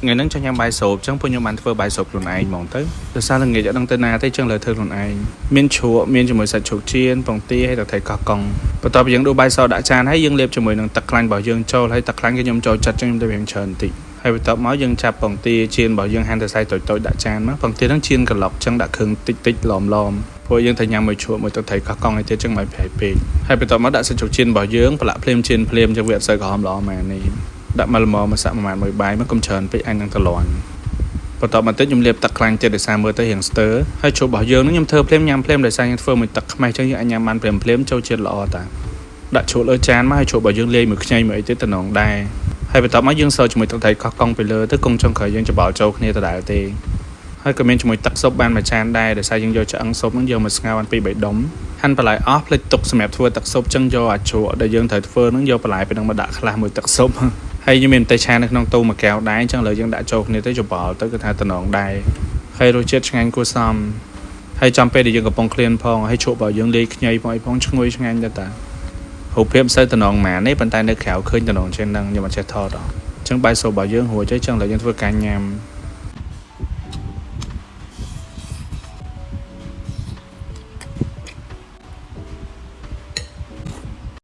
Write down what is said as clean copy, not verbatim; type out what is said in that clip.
ថ្ងៃហ្នឹងចង់ញ៉ាំបាយស្រូបអញ្ចឹងពួកខ្ញុំបានធ្វើបាយស្រូបខ្លួនឯងហ្មងទៅដោយសារល្ងាចអត់ដឹងទៅណាទេអញ្ចឹងលើធ្វើខ្លួនឯងមានជ្រក់មានជាមួយសាច់ជ្រូកចៀនពងទាហើយទឹកត្រីកោះកុងបន្ទាប់ពីយើងដួសបាយសដាក់ចានហើយយើងលាបជាមួយនឹងទឹកខ្លាញ់របស់យើងចូលហើយទឹកខ្លាញ់គឺខ្ញុំចូលចិត្តអញ្ចឹងខ្ញុំលាបរៀងច្រើនបន្តិចហើយបន្ទាប់មកយើងចាប់ពងទាចៀនរបស់យើងហាន់ទៅសាច់តូចៗដាក់ចានមកពងទាហ្នឹងចៀនក្លុកអញ្ចឹងដាក់គ្រឿងតិចតិចឡមឡមព្រោះយើងត្រូវញ៉ាំមួយជ្រក់មួយទឹកត្រីកោះកុងឲ្យទៀតចឹងមិនប្រៃពេកហើយបន្ទាប់មកដាក់សាច់ជ្រូកចៀនរបស់យើងប្រឡាក់ភ្លាមចៀនភ្លាមចឹងវាអត់សូវក្រហមល្អម៉ានេះដាក់មកល្មមមកសាក់មួយម៉ាត់មួយបាយមកកុំច្រើនពេកអញនឹងតលាន់បន្ទាប់មកតិចខ្ញុំលាបទឹកខ្លាញ់ទៀតដោយសារមើលទៅរៀងស្ទើរហើយជ្រូករបស់យើងនឹងខ្ញុំធ្វើភ្លាមញ៉ាំភ្លាមដោយសារយើងធ្វើមួយទឹកខ្មេះចឹងយើងអាចញ៉ាំបានភ្លាមភ្លាមចូលជាតិល្អតាដាក់ជ្រូកលើចានមកហើយជ្រូករបស់យើងលាយមួយខ្ញីមួយអីទៀតតំណងដែរហើយបន្ទាប់មកយើងសើជាមួយទឹកត្រីកោះកុងពីលើទៅគង់ចុងក្រោយយើងច្បល់ចូលគ្នាដដែលទេហើយក៏មានជាមួយទឹកស៊ុបបានមួយចានដែរដោយសារយើងយកឆ្អឹងស៊ុបហ្នឹងយកមកស្ងោរបានពីរបីដុំហាន់បន្លែអស់ភ្លេចទុកសម្រាប់ធ្វើទឹកស៊ុបចឹងយកអាជ្រក់ដែលយើងត្រូវធ្វើហ្នឹងយកបន្លែពីហ្នឹងមកដាក់ខ្លះមួយទឹកស៊ុបហើយយើងមានម្ទេសឆានៅក្នុងទូមួយកែវដែរអញ្ចឹងឥឡូវយើងដាក់ចូលគ្នាទៅច្បល់ទៅគឺថាតំណងដែរហើយរសជាតិឆ្ងាញ់គួរសមហើយចំពេលដែលយើងកំពុងឃ្លានផងហើយជ្រក់របស់យើងលាយខ្ញីផងអីផងឈ្ងុយឆ្ងាញ់ដែរតារូបភាពមិនសូវតំណងម៉ាទេប៉ុន្តែនៅក្រៅឃើញតំណងជាងហ្នឹងខ្ញុំអត់ចេះថតអញ្ចឹងបាយស៊ុបរបស់យើងរួចហើយចឹងឥឡូវយើងធ្វើការញ៉ាំ។